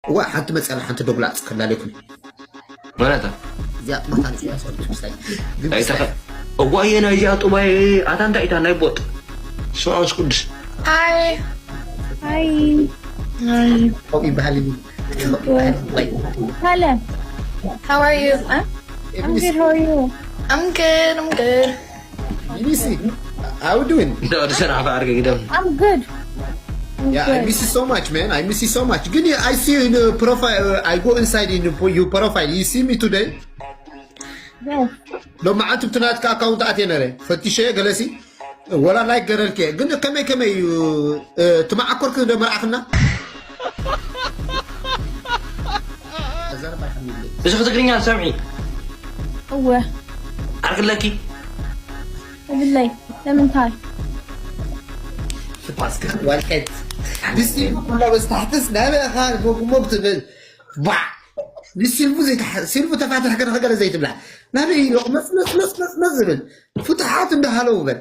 እዋ ሓንቲ መፅያላ ሓንቲ ደጉላፅ ከላለይኩም ማለታ እዚኣ ጥማታ ንፅያ ሰብትስታይ ኣይተኸ እዋ እየ ናይ እዚኣ ጡባይ ኣታ እንታይ ኢታ ናይ ቦጥ ስማዖስ ቅዱስ Hi. Hi. ይበሃል Hello. How are you? I'm good. How are you? I'm good. I'm good. ሚሲ how you doing እንደ ወዲ ሰራሕ ፈኣርገ ግደም I'm good. Yeah, I miss you so much, man. I miss you so much. Good, I see you in the profile. Uh, I go inside in the, your profile. You see me today? Yes. ሎማዓንቲ ብቲ ናትካ ኣካውንት ኣትየ ነረ ፈቲሸ ገለሲ ወላ ላይክ ገረልክ ግን ከመይ ከመይ እዩ ትመዓኮርክ ዶ መርዓኽና እዚ ክትግርኛ ሰምዒ እወ ዓርክለኪ እብለይ ለምንታይ ዋልቀት ድስቲ ኩላ በስታሕትስ ናበኻ ሞግሞግ ትብል ባዕ ንሲልቡ ዘይተሓ- ሲልቡ ተፋትሕ ገለ ገለ ዘይትብላ ናበይ ኢሉ መፅመፅመፅመፅመፅ ዝብል ፍትሓት እንዳሃለው በል